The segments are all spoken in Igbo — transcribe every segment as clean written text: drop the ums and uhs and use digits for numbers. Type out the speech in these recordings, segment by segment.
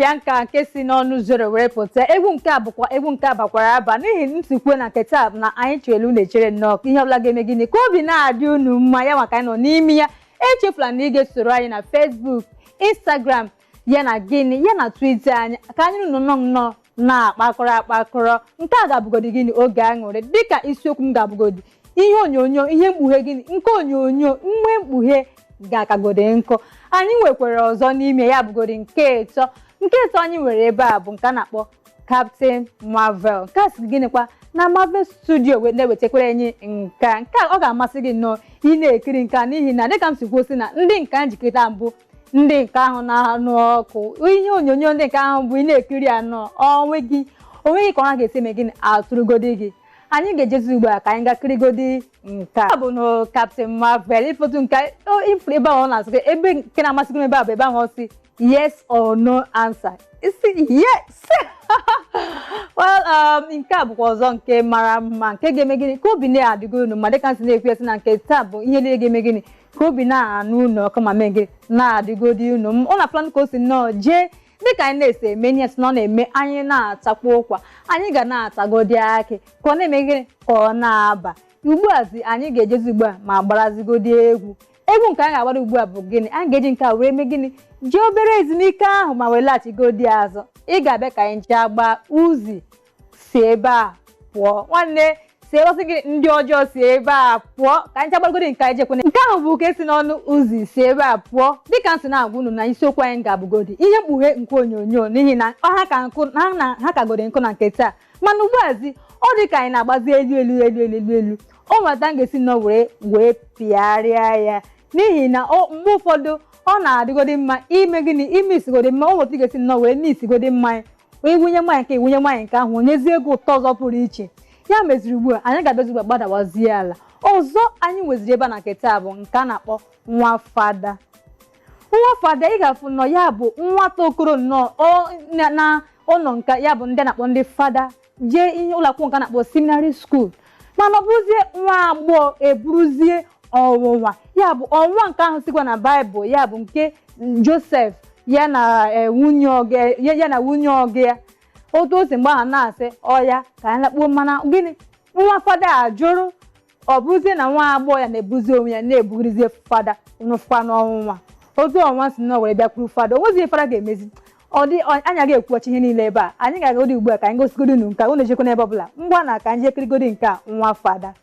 Bianca nke si n'ọnụ zoro were pụta. Egwu nke a bụkwa egwu nke a bakwara aba n'ihi nsikwu na nke taa na anyị chere unu echere nnọọ ihe ọbụla ga-eme gịnị ka obi na-adị unu mma, ya maka anyị nọ n'ime ya. Echefula na ị ga-esoro anyị na Facebook, Instagram, ya na gịnị, ya na Twitter anyị, ka anyị nọ nnọọ nnọọ na-akpakọrọ akpakọrọ. Nke a ga-abụgodi gịnị, oge aṅụrị, dịka isiokwu m ga-abụgodi ihe onyonyo, ihe mkpughe gịnị nke onyonyo, mgbe mkpughe ga-akagodi nkụ. Anyị nwekwara ọzọ n'ime ya, bụgodi nke ịtọ. Nke ịtọ anyị nwere ebe a bụ nke a na-akpọ Captain Marvel. Nke a sị gịnịkwa na Marvel Studio wee na-ewetakwara anyị nke a. Nke a ọ ga-amasị gị nnọọ ị na-ekiri nke a, n'ihi na dịka m si kwuo sị na ndị nke njikọta mbụ, ndị nke ahụ na-anụ ọkụ ihe onyonyo, ndị nke ahụ bụ ị na-ekiri ya nnọọ, onwe gị onweghị ka ọ ga-esi eme gịnị atụrụgodi gị. Anyị ga-ejezi ugbu a ka anyị ga kirigodi nke a bụ na Captain Marvel. Ifotu nke ifuru ebe ahụ ọ na-asị gị, ebe nke na-amasị gị ebe a bụ ebe ahụ ọ sị "Yes or no answer", isi yes. Well, nke a bụkwa ọzọ nke mara mma, nke ga-eme gịnị ka obi na-adịgo unu ma dịka nsị na-ekwu esi na nke taa bụ ihe niile ga-eme gịnị ka obi na-anụ unu ọkụ ma mee gịnị na-adịgodi unu. Ọ na-afụla ka o si nnọọ jee dịka anyị na-esi eme ihe si na ọ na-eme anyị na-atakwa ụkwa, anyị ga na-atagodi akị ka ọ na-eme gịnị ka ọ na-aba. Ugbu a zi anyị ga-ejezi ugbu a ma gbarazigodi egwu. Egwu nke anyị ga-agbara ugbu a bụ gịnị? Anyị ga-eji nke a were mee gịnị, jee obere ezumike ahụ ma were laghachigodi azụ. Ị ga-abịa ka anyị jee gbaa uzi si ebe a pụọ, nwanne, si ebe gị ndị ọjọọ si ebe a pụọ, ka anyị chagbagodi nke anyị jekwene. Nke ahụ bụ nke si n'ọnụ uzi si ebe a pụọ. Dịka m si na-agwa unu na isiokwu anyị ga-abụgodi ihe mkpughe nke onyonyo, n'ihi na ha ka nkụ ha na ha kagodi nkụ na nke taa. Mana ugbu a zi ọ dị ka anyị na-agbazi elu elu elu elu elu elu, o nweta m ga-esi nnọọ were pịarịa ya, n'ihi na mgbe ụfọdụ ọ na-adịgodi mma ime gịnị, ime isigodi mma. O nweta ị ga-esi nnọọ were n'isigodi mmanya, iwunye mmanya nke iwunye mmanya nke ahụ onyezie ego ụtọ ọzọ pụrụ iche. Ya meziri ugbu a anyị ga-abịazi ugbu a gbadawazie ala. Ọzọ anyị nweziri ebe a na nke taa bụ nke a na-akpọ nwa fada. Nwa fada, ị ga-afụ nnọọ ya bụ nwata okoro nnọọ na ụlọ nka ya bụ ndị a na-akpọ ndị fada jee ihe ụlọ akwụkwọ nke a na-akpọ seminary school, mana ọ bụrụzie nwa agbọghọ eburuzie ọnwụnwa, ya bụ ọnwụnwa nke ahụ sikwa na Baịbụl, ya bụ nke Josef ya na nwunye ọga ya na nwunye ọga ya. Otu o si mgbe ahụ na-asị ọya ka anyị lakpuo, mana gịnị, nwa fada a jụrụ. Ọ bụrụzie na nwa agbọghọ ya na-ebuzi onwe ya na-ebugirizie fada nụfụkwa n'ọnwụnwa. Otu ọnwa si nọ were bịakwuru fada, o nwezighị fada ga-emezi. Ọ dị anyị agaghị ekwuọchi ihe niile ebe a. Anyị ga-agodi ugbu a ka anyị gosigodi unu nke unu echekwa n'ebe ọbụla. Ngwa na ka anyị jekirigodi nke a, nwa fada.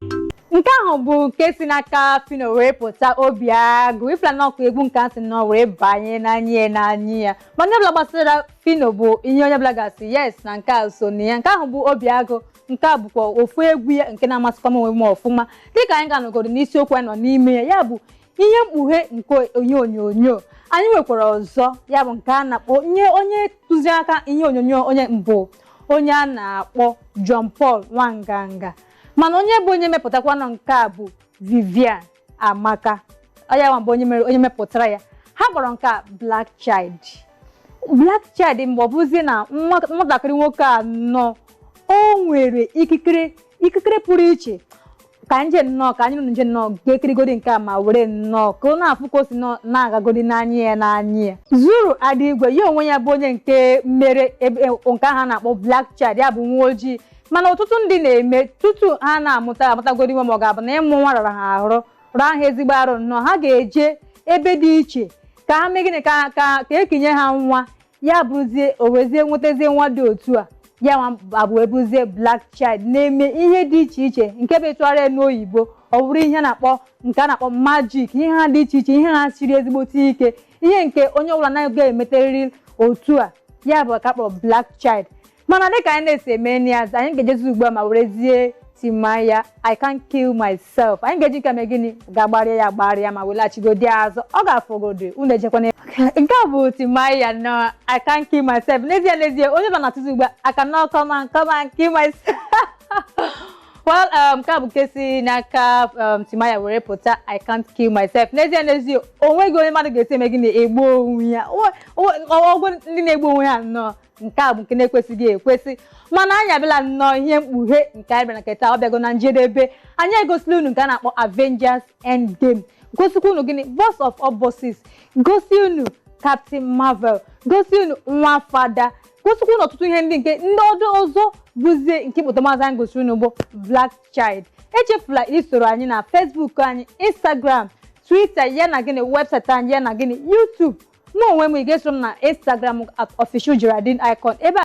Nke ahụ bụ nke si n'aka Phyno wee pụta, obi agụ ifela n'ọkụ egwu nke asị nọ wee banye n'anya ya n'anya ya. Mana onye ọbụla gbasara Phyno bụ ihe onye ọbụla ga-asị yes na nke a so na ya. Nke ahụ bụ obi agụ. Nke a bụkwa ofu egwu ya nke na-amasịkwa m onwe m ọfụma. Dịka anyị ga-anọgoro n'isiokwu anyị nọ n'ime ya, ya bụ ihe mkpughe nke onye onyonyo, anyị nwekwara ọzọ, ya bụ nke a na-akpọ nye onye tụziaka ihe onyonyo, onye mbụ, onye a na-akpọ John Paul Nwanganga, mana onye bụ onye mepụtakwanụ nke a bụ Vivian Amaka. Ya nwa bụ onye mere, onye mepụtara ya. Ha kpọrọ nke a Black Child. Black Child, mgbe ọ bụzie na nwatakịrị nwoke a nọ o nwere ikikere pụrụ iche. Ka nje nnọọ ka anyị nụ nje nnọọ ga-ekirigodi nke a ma were nnọọ ka ọ na-afụ ka o si na-agagodi n'anya ya n'anya ya. Zuru Adigwe, ya onwe ya bụ onye nke mere ebe nke ahụ a na-akpọ Black Child, ya bụ nwa ojii. Mana ọtụtụ ndị na-eme tutu ha na-amụta amụtagodi nwa, ma ọ ga-abụ na ịmụ nwa rara ha ahụrụ, raa ha ezigbo arụ nnọọ, ha ga-eje ebe dị iche ka ha mee gịnị, ka ekinye ha nwa, ya bụrụzie o wezie nwetazie nwa dị otu a, ya nwa abụ ebuzie Black Child na-eme ihe dị iche iche nke bụ ịtụgharị n'oyibo ọ bụrụ ihe na-akpọ nke a na-akpọ magic, ihe ha dị iche iche, ihe ha siri ezigbote ike, ihe nke onye ọbụla anaghị emeterịrị otu a, ya bụ ka akpọrọ Black Child. Mana dịka anyị na-esi eme ya, anyị ga-ejezi ugbu a ma werezie Timaya, "I Can't Kill Myself". Anyị ga-eji nke mee gịnị, ga-agbarịa ya gbarịa ma welaghachigodi azụ. Ọ ga-afọgodi unu ejekwana. Nke a bụ Timaya na "I Can't Kill Myself". N'ezie n'ezie, onye ba na-atụzi ugbu a, "I cannot come and come and kill myself". Well, nke a bụ nke si n'aka Timaya were pụta, "I Can't Kill Myself". N'ezie n'ezie, o nweghị onye mmadụ ga-esi eme gịnị egbu onwe ya. Ọgwụ ndị na-egbu onwe ha nnọọ, nke a bụ nke na-ekwesịghị ekwesị. Mana anyị abịala nnọọ ihe mkpughe nke anyị bịara nke taa, ọ bịago na njedebe. Anyị egosila unu nke a na-akpọ Avengers Endgame, gosikwa unu gịnị, Boss of All Bosses, gosi unu. Captain Marvel, gosi unu nwa fada, gosikwa unu ọtụtụ ihe ndị nke ndị ọdụ ọzọ bụzie nke ikpụta maazị anyị gosiri unu bụ Black Child. Echefula isoro anyị na Facebook anyị, Instagram, Twitter, ya na gịnị, webụsaịtị anyị, ya na gịnị, YouTube. Mụ onwe m, ị ga-esoro m na Instagram @officialGeraldine Icon ebe a.